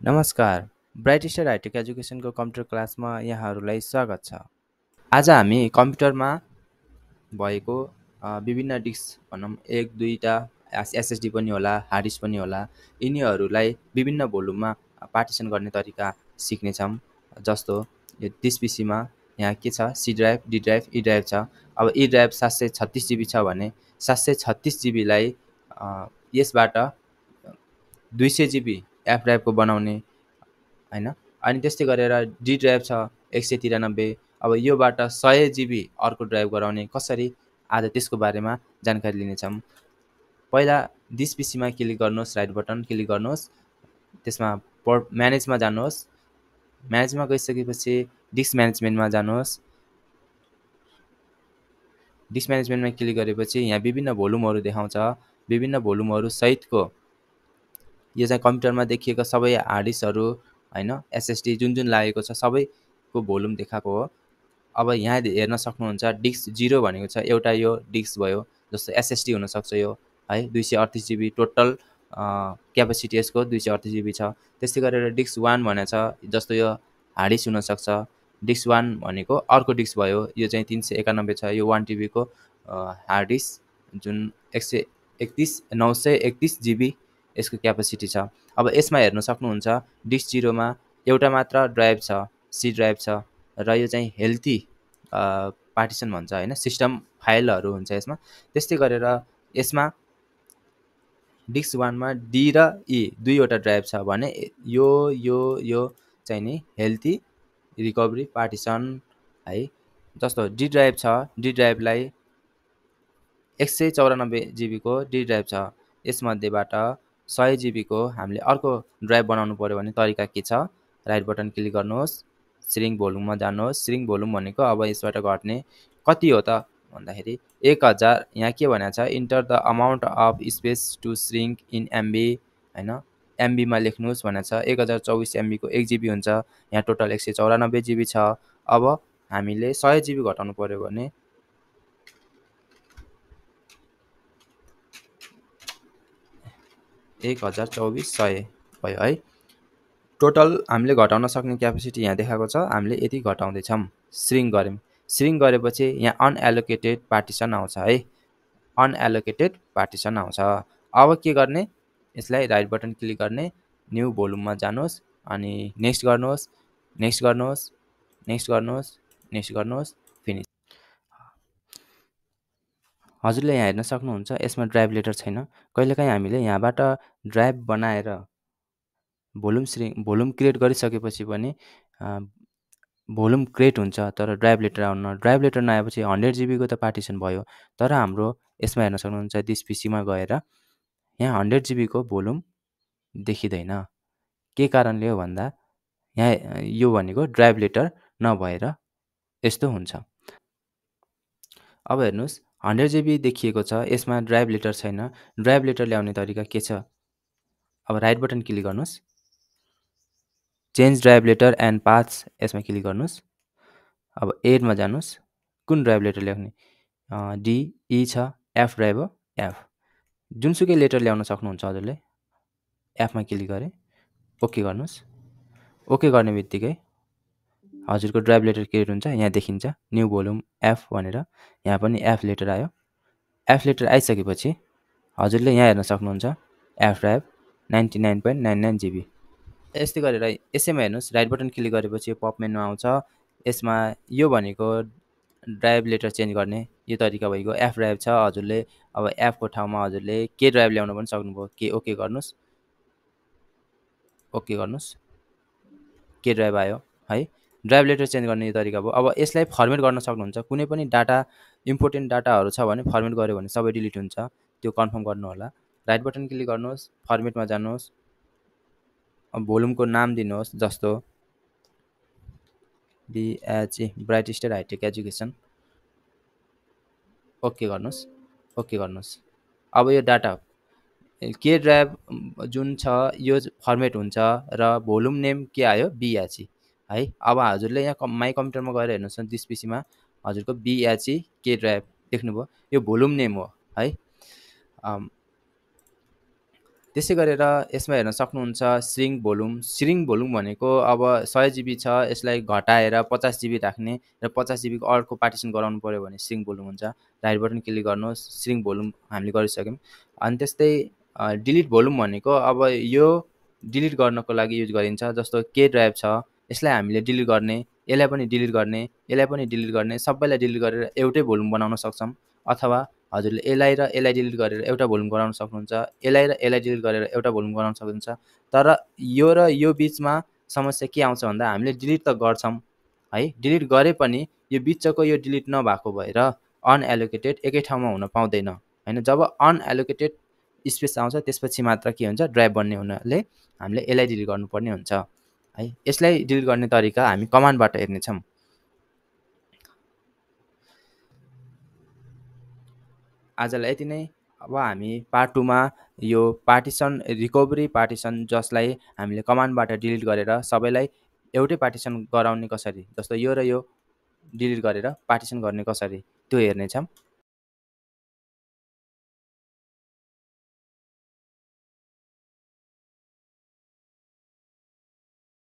नमस्कार, bright star hi tech एजुकेसनको computer क्लासमा यहाँहरूलाई स्वागत छ। आज हामी कम्प्युटरमा भएको विभिन्न डिस्क भनौँ 1-2टा एसएसडी पनि होला, हार्ड डिस्क पनि होला, यिनीहरूलाई विभिन्न भोल्युममा पार्टिसन गर्ने तरिका सिक्नेछौँ। जस्तो यो दिस पीसीमा यहाँ के छ, सी ड्राइभ, डी ड्राइभ, ई ड्राइभ छ। अब ई ड्राइभ 736 जिबी छ भने 736 जिबीलाई यसबाट 200 जिबी एफ ड्राइभको बनाउने हैन। अनि त्यस्तै गरेर डी ड्राइभ छ 193। अब योबाट 100 जिबी अर्को ड्राइभ गराउने कसरी, आज त्यसको बारेमा जानकारी लिनेछौँ। पहिला दिस पीसीमा क्लिक गर्नुहोस्, राइट बटन क्लिक गर्नुहोस्, त्यसमा म्यानेजमा जानुहोस्। म्यानेजमा गइसकेपछि डिस्क म्यानेजमेन्टमा जानुहोस्। डिस्क म्यानेजमेन्टमा क्लिक गरेपछि यहाँ विभिन्न भोल्युमहरू देखाउँछ। विभिन्न भोल्युमहरू सहितको यो चाहिँ कम्प्युटरमा देखिएको सबै हार्ड डिस्कहरू हैन, एसएसडी जुन लागेको छ सबैको भोल्युम देखाएको हो। अब यहाँ हेर्न सक्नुहुन्छ डिस्क 0 भनेको छ एउटा यो डिस्क भयो, जस्तो एसएसडी हुनसक्छ यो है, 238 जिबी टोटल क्यापेसिटी यसको 238 जिबी छ। त्यस्तै गरेर डिस्क 1 भनेको छ, जस्तो यो हार्ड डिस्क हुनसक्छ। डिस्क 1 भनेको अर्को डिस्क भयो, यो चाहिँ 391 छ, यो 1 टिबीको हार्ड डिस्क जुन 931 जिबी यसको क्यापेसिटी छ। अब यसमा हेर्न सक्नुहुन्छ डिस्क 0मा एउटा मात्र ड्राइभ छ, सी ड्राइभ छ, र यो चाहिँ हेल्थी पार्टिसन भन्छ हैन, सिस्टम फाइलहरू हुन्छ यसमा। त्यस्तै गरेर यसमा डिस्क 1मा डी र ई दुईवटा ड्राइभ छ भने यो चाहिँ नि हेल्थी रिकभरी पार्टिसन है। जस्तो डी ड्राइभ छ, डी ड्राइभलाई 194 जिबीको डी ड्राइभ छ, यसमध्येबाट 100 जिबीको हामीले अर्को ड्राइभ बनाउनु पर्यो भने तरिका के छ, राइट बटन क्लिक गर्नुहोस्, श्रिङ्क भोल्युममा जानुहोस्। श्रिङ्क भोल्युम भनेको अब यसबाट घट्ने कति हो त भन्दाखेरि 1000, यहाँ के भनेको छ, enter the amount of space to shrink in MB हैन, एमबीमा लेख्नुहोस् भनेको छ। 1024 एमबीको 1 जिबी हुन्छ, यहाँ टोटल 194 जिबी छ। अब हामीले 100 जिबी घटाउनु पर्यो भने 1024 भयो है। टोटल हामीले घटाउन सक्ने क्यापेसिटी यहाँ देखाएको छ, हामीले यति घटाउँदैछौँ। श्रिङ्क गऱ्यौँ, श्रिङ्क गरेपछि यहाँ अनएलोकेटेड पार्टिसन आउँछ है, अनएलोकेटेड पार्टिसन आउँछ। अब के गर्ने, यसलाई राइट बटन क्लिक गर्ने, न्यू भोल्युममा जानुहोस्, अनि नेक्स्ट गर्नुहोस्, नेक्स्ट गर्नुहोस्, नेक्स्ट गर्नुहोस्, नेक्स्ट गर्नुहोस्, फिनिस। हजुरले यहाँ हेर्न सक्नुहुन्छ यसमा ड्राइभ लेटर छैन। कहिलेकाहीँ हामीले यहाँबाट ड्राइभ बनाएर भोल्युम क्रिएट गरिसकेपछि पनि भोल्युम क्रिएट हुन्छ, तर ड्राइभ लेटर आउन, ड्राइभ लेटर नआएपछि 100 जिबीको त पार्टिसन भयो, तर हाम्रो यसमा हेर्न सक्नुहुन्छ दिस पीसीमा गएर यहाँ 100 जिबीको भोल्युम देखिँदैन। के कारणले हो भन्दा यहाँ यो भनेको ड्राइभ लेटर नभएर यस्तो हुन्छ। अब हेर्नुहोस् 100 जिबी देखिएको छ, यसमा ड्राइभ लेटर छैन। ड्राइभ लेटर ल्याउने तरिका के छ, अब राइट बटन क्लिक गर्नुहोस्, change drive letter and paths यसमा क्लिक गर्नुहोस्। अब एडमा जानुहोस्, कुन ड्राइभ लेटर ल्याउने, डी ई छ, एफ ड्राइभ हो, एफ जुनसुकै लेटर ल्याउन सक्नुहुन्छ हजुरले। एफमा क्लिक गरे ओके गर्नुहोस्। ओके गर्ने बित्तिकै हजुरको ड्राइभ लेटर क्रिएट हुन्छ, यहाँ देखिन्छ न्यू भोल्युम एफ भनेर, यहाँ पनि एफ लेटर आयो। एफ लेटर आइसकेपछि हजुरले यहाँ हेर्न सक्नुहुन्छ एफ ड्राइभ 99.99 जिबी। यस्तै गरेर यसैमा हेर्नुहोस्, राइट बटन क्लिक गरेपछि पप मेनु आउँछ। यसमा यो भनेको ड्राइभ लेटर चेन्ज गर्ने यो तरिका भइगयो। एफ ड्राइभ छ, हजुरले अब एफको ठाउँमा हजुरले के ड्राइभ ल्याउन पनि सक्नुभयो, के ओके गर्नुहोस्, ओके गर्नुहोस्, के ड्राइभ आयो है। ड्राइभ लेटर चेन्ज गर्ने यो तरिका भयो। अब यसलाई फर्मेट गर्न सक्नुहुन्छ, कुनै पनि डाटा इम्पोर्टेन्ट डाटाहरू छ भने फर्मेट गऱ्यो भने सबै डिलिट हुन्छ, त्यो कन्फर्म गर्नु होला। राइट बटन क्लिक गर्नुहोस्, फर्मेटमा जानुहोस्, अब भोल्युमको नाम दिनुहोस्, जस्तो BHA bright star hitech education, okay गर्नुहोस्, ओके गर्नुहोस्। अब यो डाटा के ड्राइभ जुन छ यो फर्मेट हुन्छ र भोल्युम नेम के आयो, बिएचई है। अब हजुरले यहाँ माई कम्प्युटरमा गएर हेर्नुहोस् न, दिस पीसीमा हजुरको बिएचई के ड्राइभ देख्नुभयो, यो भोल्युम नेम हो है। त्यसै गरेर यसमा हेर्न सक्नुहुन्छ स्ट्रिङ भोल्युम। स्ट्रिङ भोल्युम भनेको अब 100 जिबी छ, यसलाई घटाएर 50 जिबी राख्ने र 50 जिबीको अर्को पार्टिसन गराउनु पऱ्यो भने स्ट्रिङ भोल्युम हुन्छ। राइट बटन क्लिक गर्नुहोस्, स्ट्रिङ भोल्युम हामीले गरिसक्यौँ। अनि त्यस्तै डिलिट भोल्युम भनेको अब यो डिलिट गर्नको लागि युज गरिन्छ। जस्तो के ड्राइभ छ, यसलाई हामीले डिलिट गर्ने, यसलाई पनि डिलिट गर्ने, यसलाई पनि डिलिट गर्ने, सबैलाई डिलिट गरेर एउटै भोल्युम बनाउन सक्छौँ। अथवा हजुरले यसलाई र यसलाई डिलिट गरेर एउटा भोल्युम गराउन सक्नुहुन्छ, यसलाई र यसलाई डिलिट गरेर एउटा भोल्युम गराउन सक्नुहुन्छ। तर यो र यो बिचमा समस्या के आउँछ भन्दा हामीले डिलिट त गर्छौँ है, डिलिट गरे पनि यो बिचको यो डिलिट नभएको भएर अनएलोकेटेड एकै ठाउँमा हुन पाउँदैन हैन। जब अनएलोकेटेड स्पेस आउँछ त्यसपछि मात्र के हुन्छ, ड्राइभ बन्ने हुनाले हामीले यसलाई डिलिट गर्नुपर्ने हुन्छ है। यसलाई डिलिट गर्ने तरिका हामी कमान्डबाट हेर्नेछौँ। आजलाई यति नै। अब हामी पार्ट 2 मा यो पार्टिसन रिकभरी पार्टिसन जसलाई हामीले कमान्डबाट डिलिट गरेर सबैलाई एउटै पार्टिसन गराउने कसरी, जस्तो यो र यो डिलिट गरेर पार्टिसन गर्ने कसरी, त्यो हेर्नेछौँ।